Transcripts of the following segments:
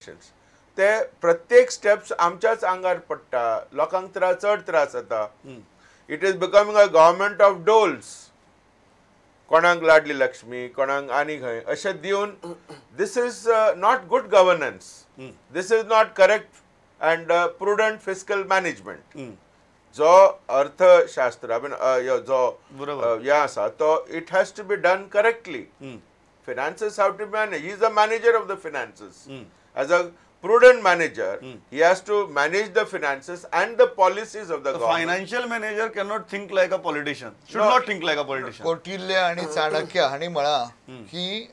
ते प्रत्येक स्टेप्स आमच्याच आंगार पडटा, लोकांक त्रास, चड त्रास जाता. It is becoming a government of doles. कोणाक लाडली लक्ष्मी, कोणाक आनी खंय अशें दिवन, this is not good governance, this is not correct and prudent fiscal management. जो अर्थशास्त्र, I mean, जो हे आसा तो it has to be done correctly. Finances have to manage. He is a manager of the finances. As a prudent manager, he has to manage the finances and the policies of the The government. Financial manager cannot think like a politician. Should No. not think like a politician. Kautilya आणि चाणक्य हांणी म्हळां की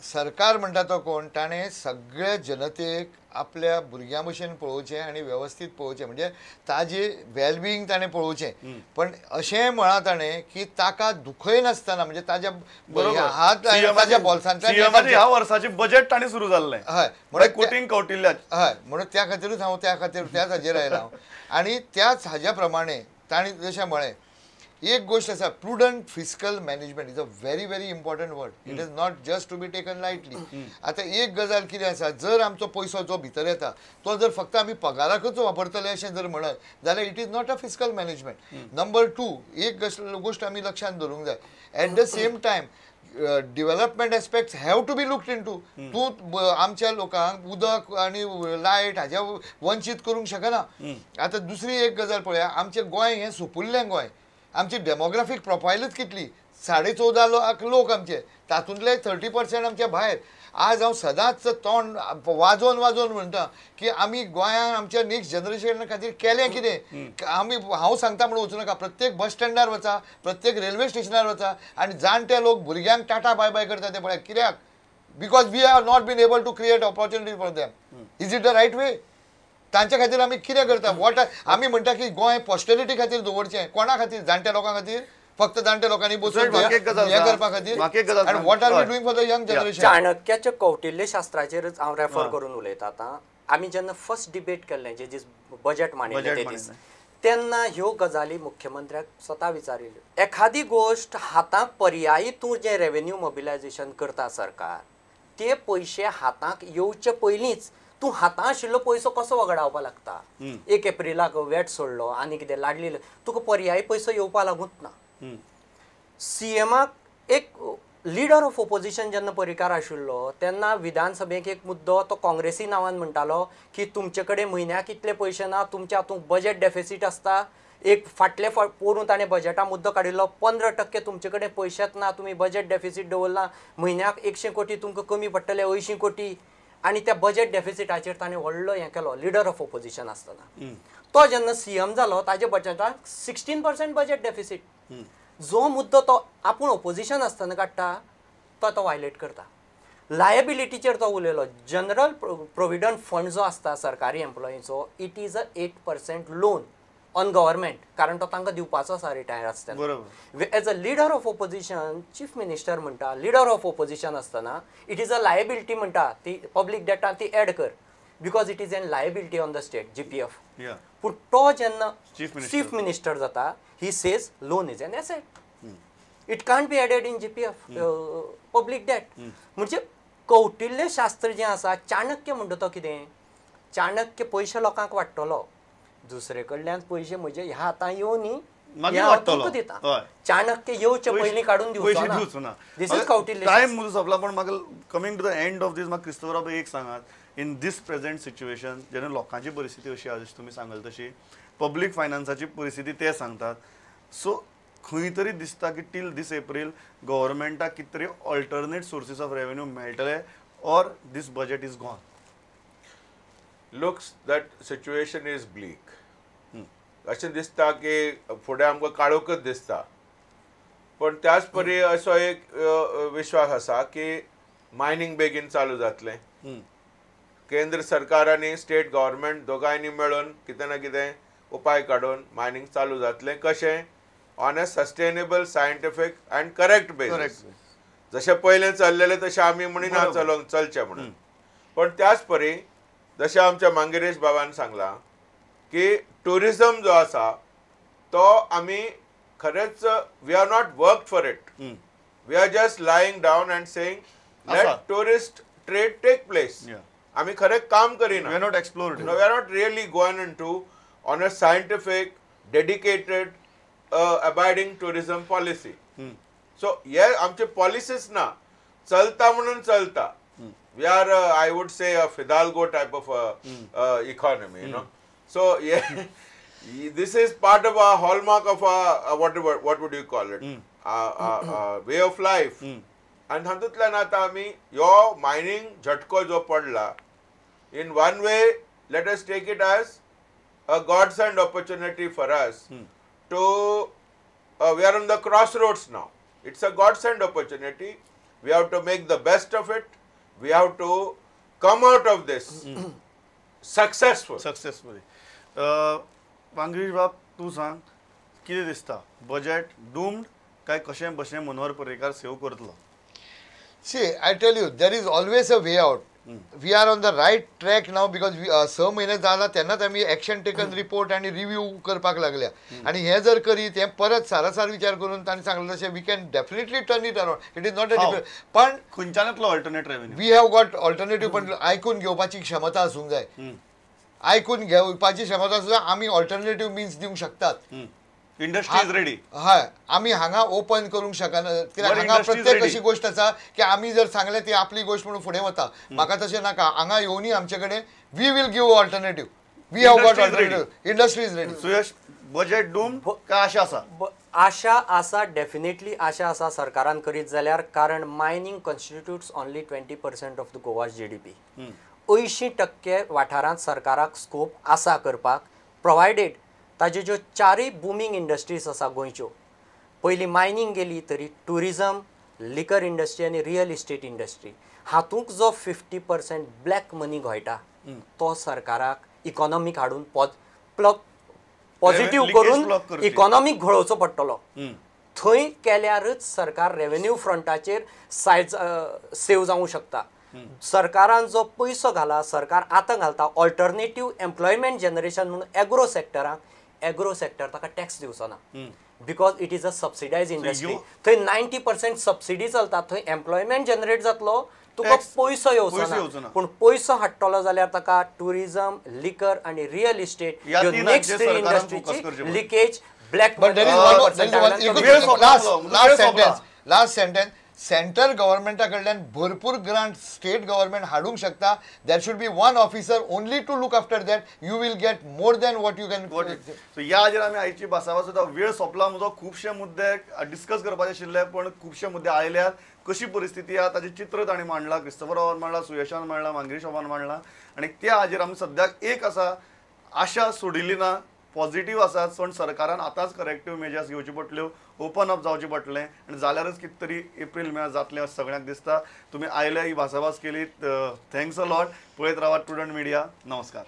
सरकार म्हणटा तो कोण, ताणें सगळ्या जनतेक आपल्या भुरग्यां भशेन पळोवचें आनी वेवस्थीत पळोवचें, म्हणजे ताजे वेलबिंग ताणें पळोवचें. पण अशें म्हळां ताणें की ताका दुखयनासतना, म्हणजे ताज्या हात ताज्या बोल्सांतल्यान सीएमाचे ह्या वर्साचे बजेट ताणें सुरू जाल्लें. हय. म्हणून कोटींग कौटिल्य. हय, म्हणून त्या खातीरूच हांव त्या खातीर त्याच हाजेर आयला हांव. आनी त्याच हाज्या प्रमाणे ताणें जशें म्हळें, एक गोश्ट आसा, prudent fiscal management is a very very important word. It is not just to be taken lightly. आतां एक गजाल कितें आसा, जर आमचो पयसो जो भितर येता तो जर फक्त आमी पगाराकूच वापरतले अशें जर म्हणत जाल्यार it is not a fiscal management. Number two, एक गोश्ट आमी लक्षांत दवरूंक जाय, at the same time development aspects have to be looked into. तूं आमच्या लोकांक उदक आनी लायट हाज्या वंचीत करूंक शकना. आतां दुसरी एक गजाल पळया, आमचें गोंय हें सुपुल्लें गोंय, आमची डेमोग्राफीक प्रोफायलच कितली, 14.5 लाख लोक आमचे, तातूंतले 30% आमच्या भायर. आज हांव सदांच तोंड वाजोवन वाजोवन म्हणटा की आमी गोंयांत आमच्या नेक्स्ट जनरेशना खातीर केलें कितें. आमी, हांव सांगता म्हणून वचूं नाका, प्रत्येक बस स्टँडार वचा, प्रत्येक रेल्वे स्टेशनार वचा आनी जाणटे लोक भुरग्यांक टाटा बाय बाय करता ते पळया. कित्याक? Because we have not been able to create opportunity for them. Is it the right way? तांच्या खातीर आमी कितें करता? What आमी म्हणटा की गोंय पॉस्टेरिटी खातीर दवरचें, कोणा खातीर? जाणट्या लोकां खातीर? फक्त जाणट्या लोकांनी बसून म्हाका एक गजाल हें सांग. करपा खातीर? म्हाका एक गजाल आनी सांग. What are we हय. doing for the young generation? चाणक्याच्या कौटिल्य शास्त्राचेरच हांव रेफर करून उलयता. आतां आमी जेन्ना फर्स्ट डिबेट केल्लें, जे दीस बजेट मांडिल्लें बजेट ते दीस, मांडिल्लें. तेन्ना ह्यो गजाली मुख्यमंत्र्याक स्वता विचारिल्ल्यो. एखादी गोश्ट हाताक पर्यायी तूं जें रेवेन्यू मोबिलायजेशन करता सरकार, ते पयशे हाताक येवचे पयलींच तूं हातां आशिल्लो पयसो कसो वगडावपा लागता. 1 एप्रिलाक वेट सोडलो आनी कितें लाडली, तुका पर्यायी पयसो येवपा लागूंक ना. सीएमाक एक लिडर ऑफ ओपोजिशन जेन्ना पर्रीकार आशिल्लो तेन्ना विधानसभेक एक मुद्दो तो काँग्रेसी नांवान म्हणटालो की तुमचे कडेन म्हयन्याक इतले पयशे ना, तुमच्या हातूंत बजेट डेफिसीट आसता. एक फाटले फावट पोरूं ताणें बजेटा मुद्दो काडिल्लो, 15% तुमचे कडेन पयशेच ना, तुमी बजेट डेफिसीट दवरला, म्हयन्याक 100 कोटी तुमकां कमी पडटले, 80 कोटी. आनी त्या बजेट डेफिसिटाचेर ताणें व्हडलो हें केलो लिडर ऑफ ओपोजिशन आसतना. तो जेन्ना सीएम जालो ताजे बजेटाक 16% बजेट डेफिसीट. जो मुद्दो तो आपूण ओपोजिशन आसतना काडटा तो तो वायलेट करता. लायबिलिटीचेर तो उलयलो. जनरल प्रोविडंट फंड जो आसता सरकारी एम्प्लॉईचो, it is a 8% loan on government, कारण तो तांकां दिवपाचो आसा रिटायर आसतना. As a leader of opposition chief minister म्हणटा, लिडर ऑफ ओपोजिशन आसतना it is a liability म्हणटा, ती पब्लीक डेटान ती एड कर, because it is an liability on the state GPF. पूण तो जेन्ना Chief Minister. Chief minister जाता, he says loan is an asset, it can't be added in GPF public debt. म्हणजे कौटिल्य शास्त्र जें आसा, चाणक्य म्हणटा तो कितें, चाणक्य पयशे लोकांक वाडटलो, दुसरे कडल्यान पयशे म्हजे ह्या हातां येवन न्ही मागीर हे हांव वाडटलो. तुमकां दिता. हय. चाणक्य येवचे पयलीं काडून पयशे दिवचो ना. दिवचो ना. This is Kautilya. Time म्हजो सोंपला, पण म्हाका coming to the end of this, म्हाका क्रिस्तोफराब एक सांगात, इन these present situation जेन्ना लोकांची परिस्थिती अशी आसा जशी तुमी सांगल तशी, पब्लीक फायनान्साची परिस्थिती ते सांगतात, सो खंय तरी दिसता की टील दीस एप्रील गव्हर्मेंटाक कितें तरी ऑल्टरनेट सोर्सीस ऑफ रेवेन्यू मेळटले or this budget is gone? Looks that situation is bleak. अशें दिसता की फुडें आमकां काळोखच दिसता. पण त्याच परी असो एक विश्वास आसा की मायनींग बेगीन चालू जातलें. केंद्र सरकार आनी स्टेट गव्हर्मेंट दोगांयनी मेळून कितें ना कितें उपाय काडून मायनींग चालू जातलें. कशें? On a sustainable, scientific and correct basis. जशें पयलें चल्लेलें तशें आमी म्हणिना चलोवंक चलचें म्हणून. पण त्याच परी जशें आमच्या मांगिरेश बाबान सांगलां की ट्युरिजम जो आसा तो आमी खरेंच we are not work for it, we are just lying down and saying let आसा. tourist trade take place. आमी खरें काम करिना. We are not explored. We are not really going into on a scientific dedicated abiding tourism policy. So हे आमचे policies ना, चलता म्हणून चलता. We are I would say a Fidalgo type of economy, you know. So this is part of a hallmark of a what would you call it, way of life. आनी तातूंतल्यान आतां आमी ह्यो मायनींग झटको जो पडला, in one way let us take it as a godsend opportunity for us to we are on the crossroads now. It's a godsend opportunity. We have to make the best of it. We have to come out of this successful. Successfully. Mangrish बाब, तूं सांग कितें दिसता, budget doomed काय कशें बशें Manohar Parrikar save करतलो? See, I tell you, there is always a way out. We are on the right track now because 6 म्हयने जाला तेन्नाच आमी एक्शन टेकन रिपोर्ट आनी रिव्यू करपाक लागल्या. आनी हें जर करीत हें परत सारासार विचार करून तांणी सांगलें तशें we can definitely turn it around. It is not a different. पण खंयच्यान येतलो alternate revenue? We have got alternative, पण आयकून घेवपाची क्षमता आसूंक जाय. आयकून घेवपाची क्षमता आसूंक जाय. आमी ऑल्टरनेटीव मिन्स दिवंक शकतात. Industry is ready. हय, आमी हांगा ओपन करूंक शकना कित्याक हांगा प्रत्येक अशी गोश्ट आसा की आमी जर सांगलें ती आपली गोश्ट म्हणून फुडें वता. म्हाका तशें नाका. हांगा येवनी आमचे कडेन we will give alternative. We have got alternative. Industry is ready. Suyash, budget doom काय आशा आसा? आशा आसा, डेफिनेटली आशा आसा सरकारान करीत जाल्यार, कारण mining constitutes only 20% of the Goa's GDP. 80% वाठारांत सरकाराक स्कोप आसा करपाक, प्रोवायडेड ताज्यो ज्यो चारूय बुमींग इंडस्ट्रीज आसा गोंयच्यो, पयलीं मायनींग गेली तरी ट्युरिजम, लिकर इंडस्ट्री आनी रियल इस्टेट इंडस्ट्री, हातूंत जो 50% ब्लॅक मनी घोळटा तो सरकाराक इकॉनॉमीक हाडून पॉझिटीव करून इकॉनॉमीक घोळोवचो पडटलो. थंय केल्यारच सरकार रेवेन्यू फ्रंटाचेर सायज सेव जावंक शकता. सरकारान जो पयसो घाला, सरकार आतां घालता ऑल्टरनेटीव एम्प्लॉयमेंट जनरेशन म्हणून एग्रो सेक्टराक, एग्रो सेक्टर ताका टॅक्स दिवचो ना because it is a subsidise industry. थंय 90% सबसिडी चलता, थंय एम्प्लॉयमेंट जनरेट जातलो, तुका पयसो येवचो ना. पूण पयसो हाडटलो जाल्यार ताका ट्युरिजम, लिकर आनी रियल इस्टेट ह्यो नेक्स्ट थ्री इंडस्ट्रीची leakage black. Last sentence, central गव्हर्मेंटा कडल्यान भरपूर ग्रांट स्टेट गव्हर्मेंट हाडूंक शकता. There should be one officer only to look after that. You will get more than what you can. So ह्या हाजेर आमी आयची भासाभास सुद्दां वेळ सोंपला. म्हजो खुबशे मुद्दे डिस्कस करपाचे आशिल्ले, पण खुबशे मुद्दे आयल्यात. कशी परिस्थिती आहा ताचें चित्र तांणी मांडलां, क्रिस्तोफर बाबान मांडलां, सुयशान मांडलां, मांगरीश बाबान मांडलां. आनी त्या हाजेर आमी सद्याक एक आसा, आशा सोडिल्ली ना, पॉझिटिव्ह आसात. पण सरकारान आतांच करेक्टीव मेजर्स घेवचे पडटल्यो, ओपन अप जावचें पडटलें आनी जाल्यारच कितें तरी एप्रील मे जातलें अशें सगळ्यांक दिसता. तुमी आयले, ही भासाभास केली, thanks a lot. पळयत रावात प्रुडंट मिडिया. नमस्कार.